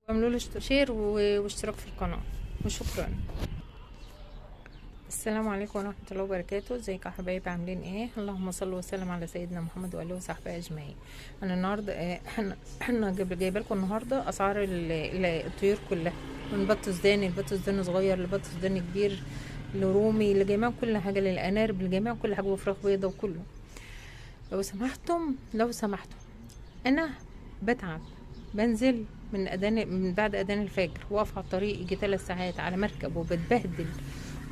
واعملوا لي share واشتراك في القناة، وشكرا. السلام عليكم ورحمة الله وبركاته. ازيكم يا حبايبي، عاملين ايه؟ اللهم صل وسلم على سيدنا محمد وآله وصحبه اجمعين. انا النهارده احنا جايبه لكم النهارده اسعار الطيور كلها، من بط سوداني لبط سوداني صغير لبط سوداني كبير لرومي لجميع كل حاجة، للانارب لجميع كل حاجة، وفراخ بيضة وكله. لو سمحتم لو سمحتم، انا بتعب، بنزل من بعد اذان الفجر، واقف على الطريق يجي 3 ساعات على مركب وبتبهدل،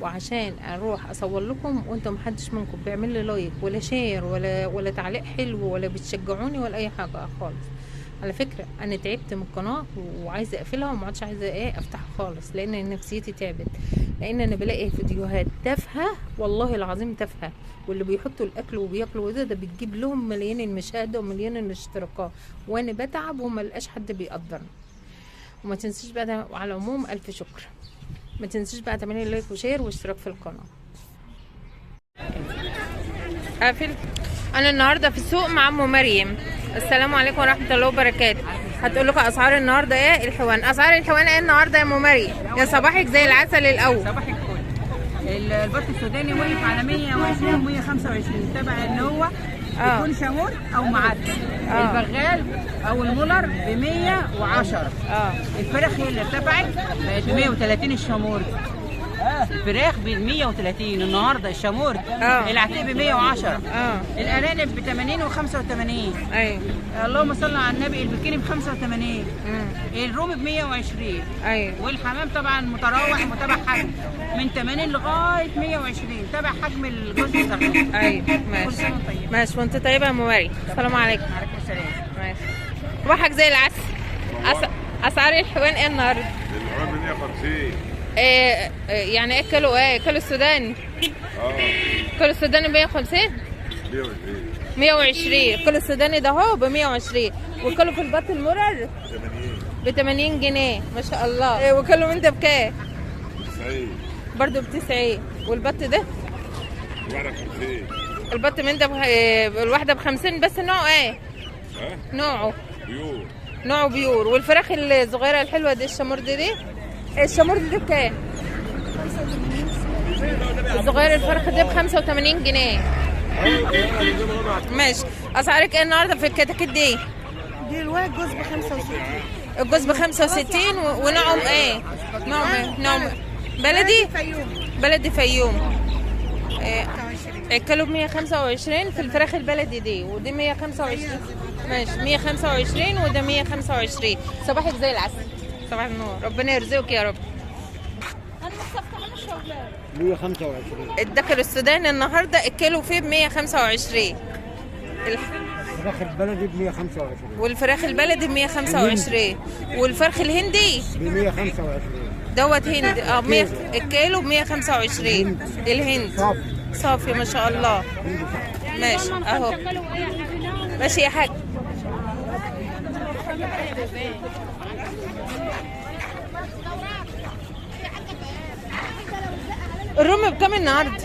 وعشان اروح اصور لكم، وانتم محدش منكم بيعمل لي like ولا share ولا تعليق حلو ولا بتشجعوني ولا اي حاجة خالص. على فكرة انا تعبت من القناة وعايزه اقفلها، وما عادش عايزه ايه افتحها خالص، لان نفسيتي تعبت، لان انا بلاقي فيديوهات تافهة والله العظيم تافهة، واللي بيحطوا الاكل وبياكلوا ده بتجيب لهم مليان المشاهدة ومليان الاشتراكات، وانا بتعب وما لقاش حد بيقدرني. وما تنسيش بقى، وعلى العموم الف شكر، ما تنسيش بقى تعملي like و share واشتراك في القناة. قافل. انا النهارده في السوق مع ام مريم. السلام عليكم ورحمة الله وبركاته. هتقول لكم اسعار النهارده ايه الحوان، اسعار الحوان ايه النهارده يا ام مريم؟ يا صباحك زي العسل. الاول صباحك فل. البط السوداني واقف على 120 و125 تبع ان هو يكون شامور او معدل. البغال او المولر ب 110. الفراخ هي اللي ارتفعت بقت ب 130 الشامور. الفراخ ب 130 النهارده الشامور. العتيق ب 110. الارانب ب 80 و85. ايوه. اللهم صل على النبي. البكيني ب 85. الرومي ب 120. ايوه. والحمام طبعا متراوح متابع حجم من 80 لغاية 120 تبع حجم الجزء الصغير. ايوه ماشي. ماشي وانت طيبة يا ام مريم. السلام عليكم. وعليكم السلام. ماشي. صباحك زي العسل. اسعار الحيوان ايه النهارده؟ الحيوان 150. إيه يعني ايه كيلو؟ ايه كيلو السوداني؟ كيلو السوداني 150؟ 120. كيلو السوداني ده اهو ب 120، وكيلو في البط المرر 80 ب 80 جنيه ما شاء الله. إيه وكيلو من ده بكام؟ 90 برضه ب 90. والبط ده؟ الواحدة ب 50. البط من ده الواحدة ب 50 بس. نوعه ايه؟ نوعه pure. نوعه pure. والفراخ الصغيرة الحلوة دي الشمرد دي؟ الشمرد دي بكام؟ الصغير الفرخ ده ب 85 جنيه. ماشي. اسعارك ايه النهارده في الكتاكيت دي؟ دي الواحد جوز ب 65. الجوز ب 65. ونوعهم ايه؟ نوعهم ايه؟ نوعهم بلدي؟ بلدي فيوم. الكيلو ب 125 في الفراخ البلدي دي، ودي 125. ماشي 125 وده 125. صباحك زي العسل. صباح النور، ربنا يرزقك يا رب. 125 الدكر السوداني النهارده الكيلو فيه ب 125. الفراخ البلدي ب 125. والفراخ البلدي ب 125. والفرخ الهندي ب 125. دوت هندي. الكيلو ب 125. الهند صافي صافي ما شاء الله. ماشي اهو. ماشي يا حاج. الرومي بكام النهارده؟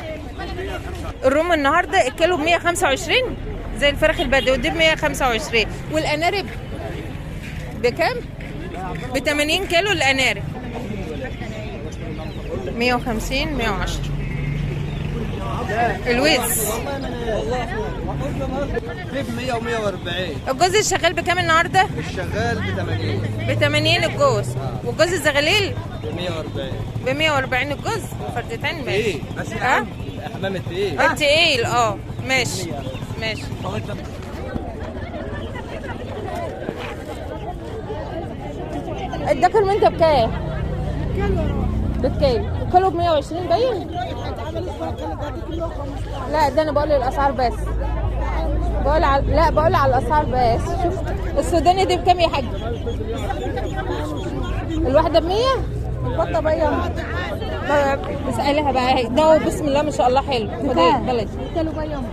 الرومي النهارده الكيلو ب 125 زي الفراخ البلدي، ودي ب 125. والانارب بكام؟ ب 80 كيلو الانارب. 150 110. الوز في 100 و140. الجوز الشغال بكام النهارده؟ الشغال ب 80. ب 80 الجوز. والجوز الزغليل؟ ب 140. ب 140 الجوز فردتين. ماشي. بس ها؟ حمام التقيل. التقيل ماشي ماشي. الدكر من ده بكام؟ بالكيلو. الكيلو ب 120 باين؟ لا ده انا بقول الاسعار بس. بقول على لا بقول على الاسعار بس. شوف السوداني دي بكام يا حاج؟ الواحدة ب 100؟ البطة بيض. اسالها بقى ده بسم الله ما شاء الله حلو. خدي بلدي. كيلو بيض.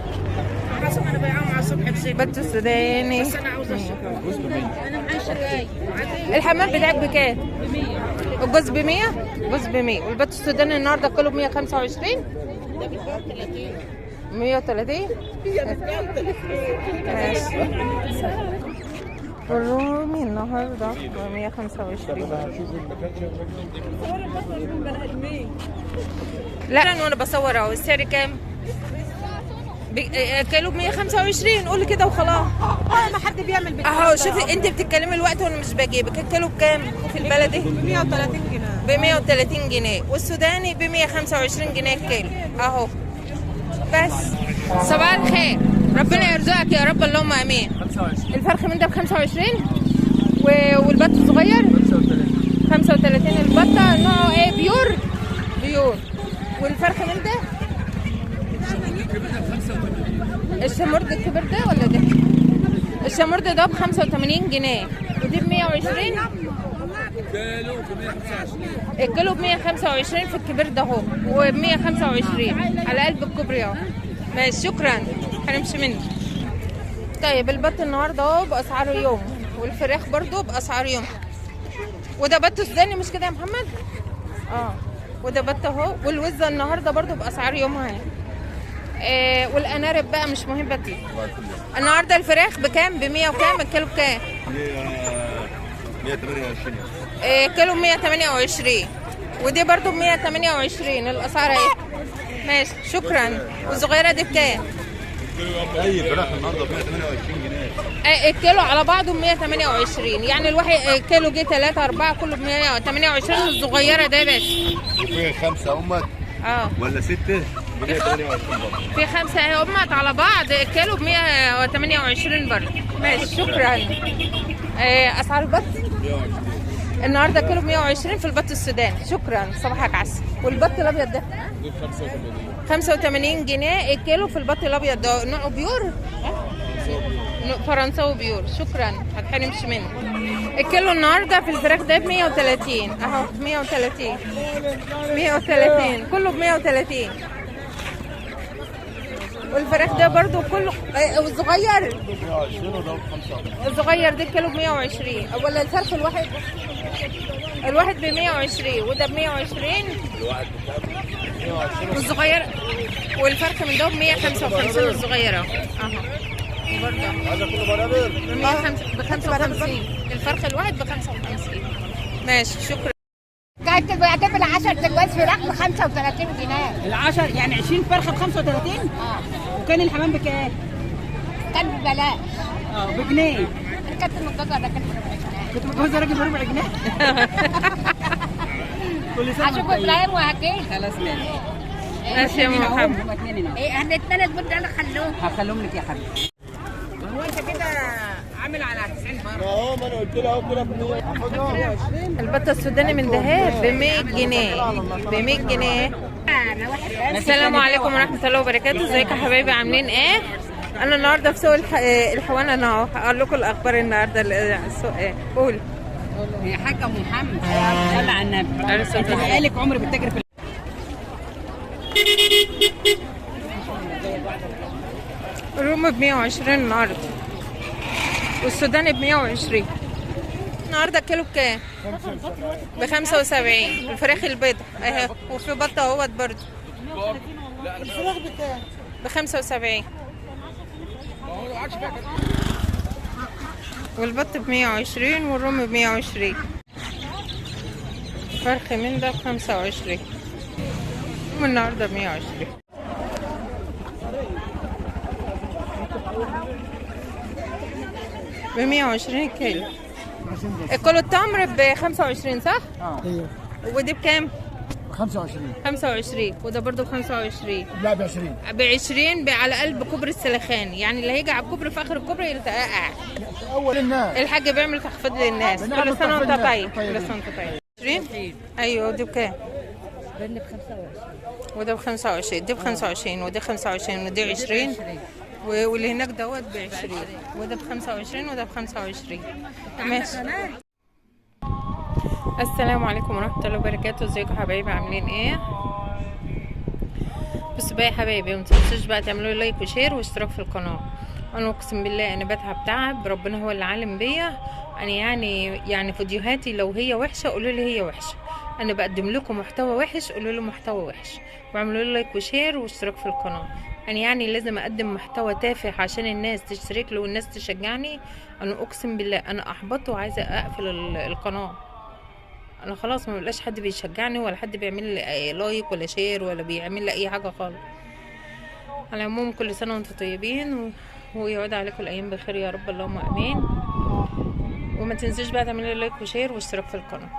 انا بيعهم على الصبح بست. بط السوداني. بس انا عاوزه انا معايا شراي. الحمام بتاعك بكام؟ ب 100. الجوز ب 100؟ جوز ب 100. والبط السوداني النهارده كله ب 125؟ ده ب 130. 130؟ ماشي. والرومي النهارده ب 125. لا وانا بصور اهو. السعر كام؟ كيلو ب 125. قولي كده وخلاص. ما حد بيعمل اهو شوفي انت بتتكلمي الوقت وانا مش بجيبك. الكيلو بكام في البلدي؟ ب 130 جنيه. ب 130 جنيه، والسوداني ب 125 جنيه الكيلو اهو. بس صباح الخير، ربنا يرزقك يا رب، اللهم امين. 25. الفرخ من ده ب 25 والبط الصغير 35. البطة نوعه ايه؟ pure pure. والفرخ من ده الشمرد الكبير ده ولا ده؟ الشمرد ده ب 85 جنيه ودي ب 120. كيلو ب 125. الكيلو ب 125 في الكبير ده اهو، وب 125 على قلب الكوبري اهو. ماشي شكرا، هنمشي منه. طيب البط النهارده اهو باسعار يوم، والفراخ برضو باسعار يوم. وده بط سوداني مش كده يا محمد؟ اه وده بط اهو. والوزه النهارده برضو باسعار يومها اهي. والانارب بقى مش مهم بطل. النهارده الفراخ بكام؟ ب 100 وكام؟ الكيلو بكام؟ 128. كيلو 128، ودي برضو ب 128 الاسعار اهي. ماشي شكرا. والصغيرة دي بكام؟ اي فراخ النهارده ب 128 جنيه. الكيلو على بعضه ب 128، يعني الواحد كيلو جه 3 4 كله ب 128. الصغيرة ده بس. وفي 5 امك ولا 6 ب 128 برضه. في 5 اهي امك على بعض الكيلو ب 128 برضه. ماشي شكرا. اسعار البط 120 النهارده كيلو ب 120 في البط السوداني. شكرا، صباحك عسل. والبط الابيض ده 85 جنيه الكيلو في البط الابيض ده، نوعه pure فرنساوي pure. شكرا، هتحرمش منه. الكيلو النهارده في الفراخ ده ب 130 اهو، 130 130 كله ب 130. والفراخ ده برضو كله والصغير الصغير ده الكيلو ب 120، ولا الفرخ الواحد الواحد ب 120 وده ب 120 والصغير، والفرخ من ده ب 155 الصغيرة اهو برضه. هذا كله برابر ب 55 الفرخ الواحد ب 55. ماشي شكرا. كانت بيعتبر 10 تجواز فراخ ب 35 جنيه. العشر يعني 20 فرخة ب 35؟ وكان الحمام بكام؟ كان ببلاش. بجنيه. كنت متجوزة راجل بربع جنيه. كنت متجوزة راجل بربع جنيه؟ كل سنة هشوف ابراهيم وهجيه. خلاص ماشي. ماشي يا محمد. ايه احنا الاثنين دول انا خلوهم. هخليهم لك يا حبيبي. هو انت كده عامل على 90 مرة. ما هو ما انا قلت لها اهو كده ب 100. البطة السوداني من دهاب ب 100 جنيه، ب 100 جنيه. السلام عليكم ورحمة الله وبركاته. ازيكم يا حبايبي عاملين ايه؟ انا النهارده في سوق الحوانه. انا اهو هقول لكم الاخبار النهارده السوق ايه. قول يا حاجة ام محمد، صلي على النبي. انت بقالك عمر بتتاجر في الروم ب 120 النهارده، والسوداني ب 120. النهارده الكيلو بكام؟ ب 75. الفراخ البيضاء اهي، وفي بطه اهوت برضه. الفراخ بكام؟ ب 75. والبط ب 120 والروم ب 120. فرخ من ده ب 25. النهارده ب 120. ب 120 كيلو. الكيلو التمر ب 25 صح؟ ايوه. ودي بكام؟ 25. 25 وده برضه ب 25. لا ب 20. ب 20 على قلب كوبري السلخاني، يعني اللي هيجي على الكوبري في اخر الكوبري يلتقع. اول الناس الحاج بيعمل تخفيض للناس. كل سنة وانت طيب. كل سنة وانت طيب. 20. ايوه ودي بكام؟ ده ب 25. وده ب 25، دي ب 25 ودي 25 ودي 20 واللي هناك دوت ب 20 وده ب 25 وده ب 25. ماشي. السلام عليكم ورحمة الله وبركاته. ازيكم حبايبي عاملين ايه؟ بصوا بقى يا حبايبي، وما تنسوش بقى تعملوا like و share واشتراك في القناة. انا اقسم بالله انا بتعب تعب، ربنا هو اللي عالم بيا. انا يعني فيديوهاتي لو هي وحشة قولوا لي هي وحشة، انا بقدم لكم محتوى وحش، قولوا لي محتوى وحش، واعملوا لي like و share واشتراك في القناة. انا يعني لازم اقدم محتوى تافه عشان الناس تشترك له والناس تشجعني؟ انا اقسم بالله انا احبطت وعايزه اقفل القناة. انا خلاص ما بقاش حد بيشجعني ولا حد بيعمل لي like ولا share ولا بيعمل لي اي حاجة خالص. على العموم كل سنة وانتم طيبين، ويعود عليكم الايام بخير يا رب، اللهم امين. وما تنسوش بقى تعملوا like و share واشتراك في القناة.